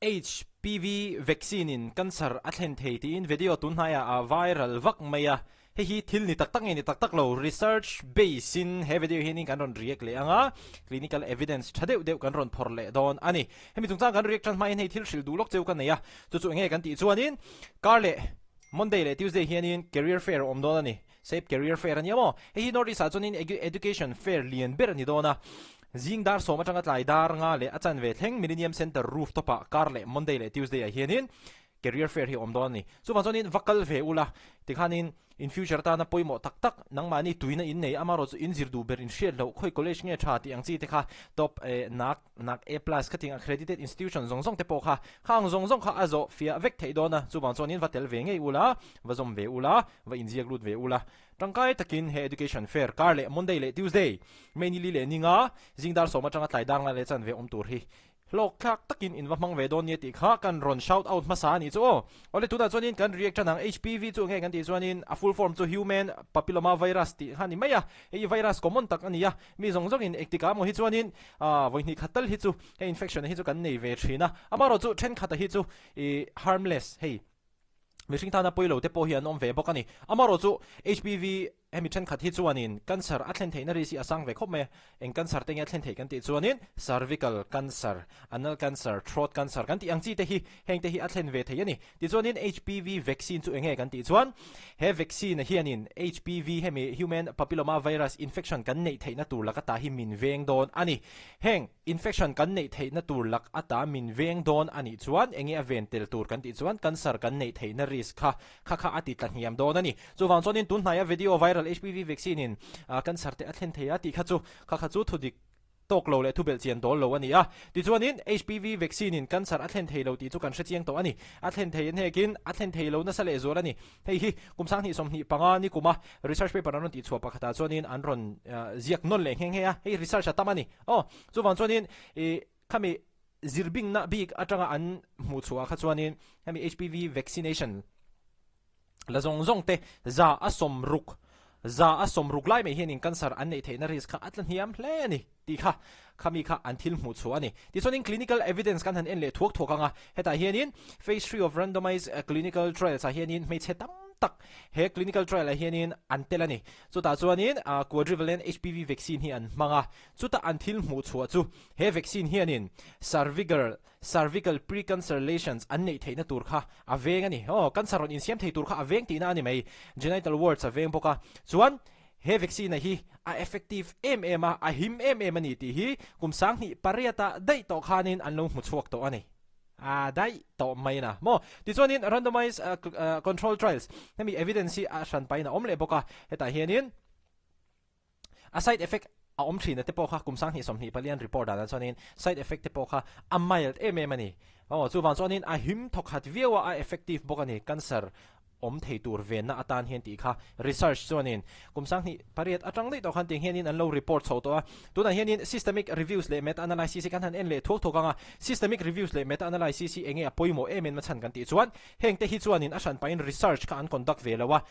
HPV vaccine in cancer a thlen thei tiin video tunhnaiah a viral vak mai a, hei hi thil ni tak tak nge ni tak tak lo, research base in he video hianin kan rawn react leh ang a, clinical evidence tha deuh deuh kan rawn phawrh leh dawn a ni. Hemi chungchang kan react tan hmain hei thil hrilh duh lawk cheu ka nei a, chu chu enge kan tih chuanin kar leh Monday leh Tuesday hianin career fair a awm dawn a ni. Sape Career Fair a nia maw? Hei hi North East ah chuanin Education Fair lian ber a ni dawn a. Zing dar sawm atanga tlai dar nga leh a chanve thleng Millennium Centre roof top ah kar leh Monday leh Tuesday ah hianin Career Fair hi a awm dawn a ni. Chuvang chuanin va kal ve ula, tikhanin in future atana pawimawh tak tak nangmahni tuina in nei amarawh chu in zir duh ber in hriat loh khawi college nge tha tih ang chi te kha top eh nak nak A plus kha ting accredited institution zawng zawng te pawh kha kha ang zawng zawng kha a zawh fiah vek theih dawn a, chuvang chuanin va tel ve ngei ula, va zawm ve ula, va inziak lut ve ula. Tangkai takin he education fair kar leh Monday leh Tuesday, May ni li leh ni nga, zing dar sawm atanga tlai dar nga leh chanve awm tur hi hlawk thlak takin in va hmang ve dawn nia tih kha kan rawn shout out hmasa a nih chu aw. Awle tunah chuanin kan react tan ang HPV chu enge kan tih chuanin a full form chu Human Papilloma Virus tih kha a ni mai a, hei hi virus common tak a ni a, mi zawng zawngin engtikah emaw hi chuanin vawihnih khat tal hi chu he infection hi chu kan nei ve thin a, amaherawh chu thenkhat hi chu ih harmless hei mihring tana pawilo te pawh hi an awm ve bawk a ni. Amaherawh chu HPV hemi thenkhat hi chuanin cancer a thlen theihna risk hi a sang ve khawp mai a, eng cancer te nge a thlen theih kan tih chuanin cervical cancer, anal cancer, throat cancer kan tih ang chi te hi heng te hi a thlen ve thei a ni. Tichuanin HPV vaccine chu eng nge kan tih chuan he vaccine hianin HPV hemi human papilloma virus infection kan neih theihna tur lak ata hi min veng dawn a ni. Heng infection kan neih theihna tur lak ata min veng dawn a nih chuan eng nge a ven tel tur kan tih chuan cancer kan neih theihna risk kha kha kha a ti tla hniam dawn a ni. Chuvang chuanin tun hnaia video viral HPV vaccine in cancer te a thlen thei a tih kha chu kha kha chu thudik tawk lo leh thubelh chian dawl lo a ni a. Tichuanin HPV vaccine in cancer a thlen thei lo tih chu kan hre chiang tawh a ni. A thlen thei hnekin a thlen thei lo nasa leh zual a ni. Hei hi kum sanghnih 25 ni kuma research paper an rawn tihchhuah pakhatah chuanin an rawn ziak nawn leh nghe nghe a. Hei research a tam a ni. Aw, chuvang chuanin ih khami zirbingna bik atanga an hmuhchhuah kha chuanin hemi HPV vaccination La zawng zawng te za a 60, za a 60 lai mai hianin cancer an neih theihna risk kha a tla hniam hle a ni tih kha khami kha an thil hmuh chhuah a ni. Tichuanin clinical evidence kan han en leh thuak thuak ang a, hetah hianin phase three of randomized clinical trials ah hianin hmeichhe tam tak he clinical trial ah hianin an tel a ni. Chutah chuanin quadrivalent HPV vaccine hi an hmang a, chuta an thil hmuh chhuah chu he vaccine hianin cervical Cervical pre-cancer lesions an neih theihna tur kha a veng a ni. Aw, cancer rawn insiam thei tur kha a veng tihna a ni mai. Genital warts a veng bawk a. Chuan, he vaccine-a hi a effective em em a, a him em em a ni tih hi kum 2008 ah daih tawh khanin an lo hmu chhuak tawh a ni. A daih tawh mai na maw? Tichuanin randomized control trials, hemi evidence hi a hran pahin a awm leh bawk a. Hetah hianin. A side effect a awm thin a te pawh kha kum 2024 an report danah chuanin side effect te pawh kha a mild em em a ni. Aw chuvang chuanin a him thawkhat viau a, a effective bawk a ni cancer awm thei tur venna atan hian tih kha research chuanin kum 2008 atang daih tawh khan tiang hianin an lo report chho tawh a. Tunah hianin systemic reviews leh meta analysis hi kan han en leh thuak thuak ang a, systemic reviews leh meta analysis hi enge a pawimawh em em a chhan kan tih chuan heng te hi chuanin a hranpahin research kha an conduct ve lo a,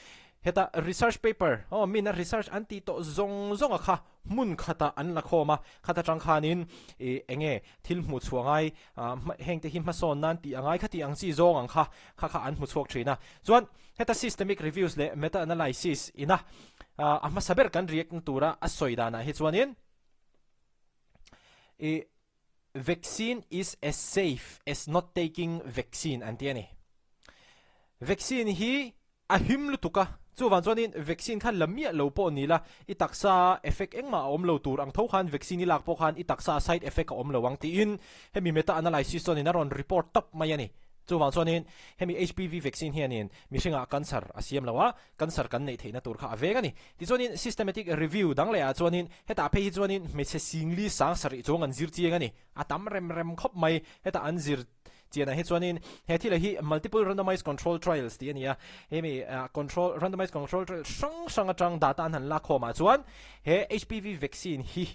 Heta research paper, aw min a research an tih tawh zawng zawng a kha hmun khatah an la khawm a, khat atang khanin ih enge thil hmuh chhuah ngai heng te hi hmasawn nan tih a ngai kha tih ang chi zawng ang kha kha kha an hmu chhuak thin a. Chuan heta systemic reviews leh meta analysis ina a hmasa ber kan react na tura a sawi danah hi chuanin ih Vaccine is as safe as not taking vaccine an ti a ni. Vaccine hi a him lutuk a, chuvang chuanin vaccine kha la miah lo pawh ni la, i taksa effect engmah a awm lo tur ang tho khan vaccine i lak pawh khan i taksa side effect a awm lo ang tiin hemi meta analysis chuanin a rawn report tawp mai a ni. Chuvang chuanin hemi HPV vaccine hianin mihringah cancer a siam lo a, cancer kan neih theihna tur kha a veng a ni. Tichuanin systematic review dang lehah chuanin hetah phei hi chuanin hmeichhe singli sang sarih chuang an zir chiang a ni. A tam rem rem khawp mai. Hetah an zir chianah hi chuanin he thil hi multiple randomized control trials tih a ni a. Hemi control randomized control trial hrang hrang atang data an han lak khawmah chuan he HPV vaccine hi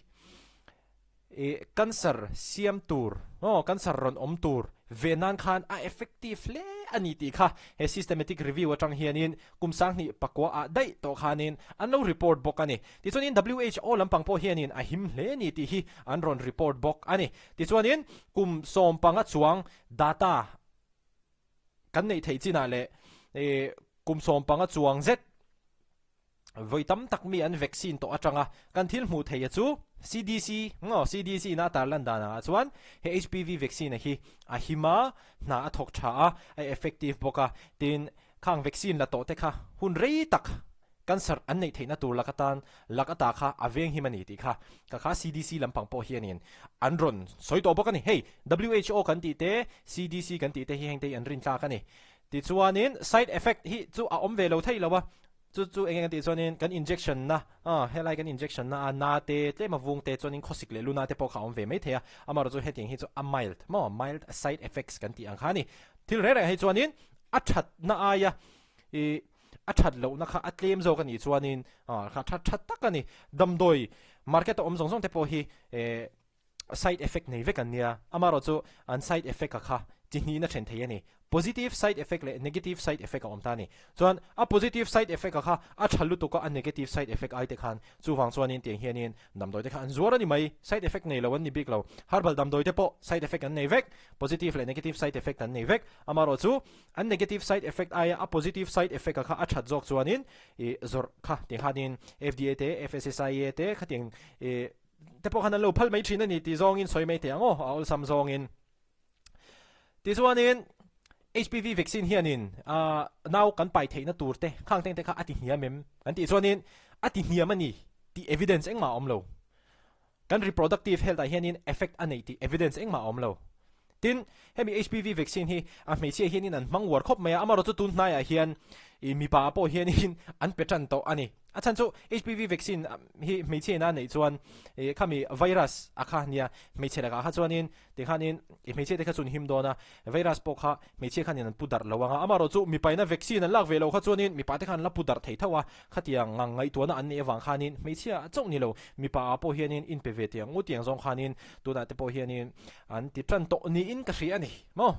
I cancer siam tur aw cancer rawn awm tur ve nan khan a effective hle a ni tih kha he systematic review atang hianin kum 2004 ah daih tawh khanin an lo report bawk a ni. Tichuanin WHO lampang pawh hianin a him hle ni tih hi an rawn report bawk a ni. Tichuanin kum 15 chuang data kan neih theih chinah leh kum 15 chuang zet Vawi tam tak mi an vaccine tawh atanga kan thil hmuh theih a chu CDC ngaw CDC in a tarlan dan angah chuan he HPV vaccine a hi a him a, hna a thawk tha a, a effective bawk a, tin khang vaccine la tawh te kha hun rei tak cancer an neih theihna tur lak atan lak ata kha a veng him a ni tih kha ka kha CDC lampang pawh hianin an rawn sawi tawh bawk a ni. Hei WHO kan tih te CDC kan tih te hi heng te hi an rintlak a ni. Tichuanin side effect hi chu a awm ve lo theih lo a. Chu chu eng eng tih chuanin kan injection na ah helai kan injection na a na te tlem a vung te chuanin khawsik leh luna te pawh kha a awm ve mai thei a, amaherawh chu hetiang hi chu a mild maw mild side effects kan tih ang kha a ni. Thil reng reng ah hi chuanin a that na aia ih a that lohna kha a tlem zawk a nih chuanin ah kha tha tha tak a ni. Damdawi market a awm zawng zawng te pawh hi eh side effect nei vek an nia, amaherawh chu an side effect a kha chi hnihna then thei a ni. Positive side effect leh negative side effect a awm ta a ni. Chuan a positive side effect a kha a tha lutuk a, a negative side effect ai te khan chuvang chuanin tiang hianin damdawi te kha an zuar a ni mai, side effect nei lo an ni bik lo. Herbal damdawi te pawh side effect an nei vek, positive leh negative side effect an nei vek, amaherawh chu an negative side effect aia a positive side effect a kha a that zawk chuanin ih zawrh kha tiang khanin FDA te FSSAI te khatiang ih te pawh khan an lo phal mai thin a ni tih zawngin sawi mai teh ang aw, a awlsam zawngin. Tichuanin HPV vaccine hianin nau kan pai theihna tur te khang teng te kha a ti hniam em kan tih chuanin a ti hniam a ni tih evidence engmah a awm lo. Kan reproductive health ah hianin effect a neih tih evidence engmah a awm lo. Tin, hemi HPV vaccine hi a hmeichhia hianin an hmang uar khawp mai a, amaherawhchu tun hnaiah hian ih mipa pawh hianin an pe tan tawh a ni. A chhan chu HPV vaccine hi hmeichhia ina neih chuan ih khami virus a kha nia, hmeichhe lakah kha chuanin tikhanin ih hmeichhia te kha chu an him dawn a, virus pawh kha hmeichhia khanin an pu darh lo ang a, amaherawhchu mipa ina vaccine an lak ve loh kha chuanin mipa te khan an la pu darh thei tho a, khatiang ngang ngaihtuahna an neih avang khanin hmeichhia chauh ni lo mipa ah pawh hianin in pe ve tiang u tiang zawng khanin tunah te pawh hianin an ti tan tawh niin ka hria a ni maw.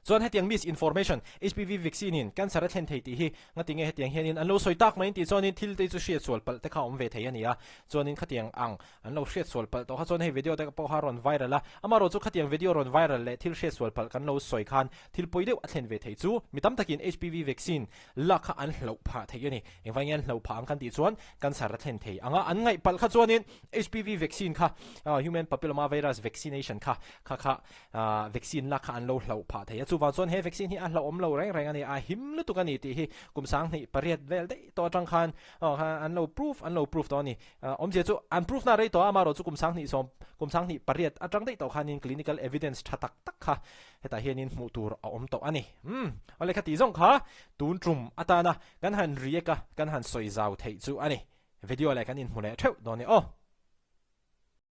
Chuan hetiang misinformation HPV vaccine in cancer a thlen thei tih hi ngatinge hetiang hianin an lo sawi tak mai in tih chuanin thil te chu hriatsual palh te kha a awm ve thei a ni a, chuanin khatiang ang an lo hriatsual palh tawh kha chuan hei video te pawh kha a rawn viral a, amaherawh chu khatiang video rawn viral leh thil hriatsual palh kan lo sawi khan thil pawi deuh a thlen ve thei chu mi tam takin HPV vaccine lak kha an hlauh phah thei a ni. Engvai nge an hlauh phah ang kan tih chuan cancer a thlen thei ang a, an ngaih palh kha chuanin HPV vaccine kha human papilloma virus vaccination kha kha kha vaccine lak kha an lo hlauh phah thei a, chuvang chuan he vaccine hi a hlauhawm lo reng reng a ni, a him lutuk a ni tih hi kum 28 vel daih tawh atang khan an lo proof an lo proof tawh a ni. Awmzia chu an proof na rei tawh a, amaherawhchu kum 20 sawm kum 28 atang daih tawh khanin clinical evidence tha tak tak kha hetah hianin hmuh tur a awm tawh a ni. Umm awle kha tih zawng kha tun tum atana kan han react a kan han sawi zau theih chu a ni. Video leh kan inhmu leh theuh dawn e aw.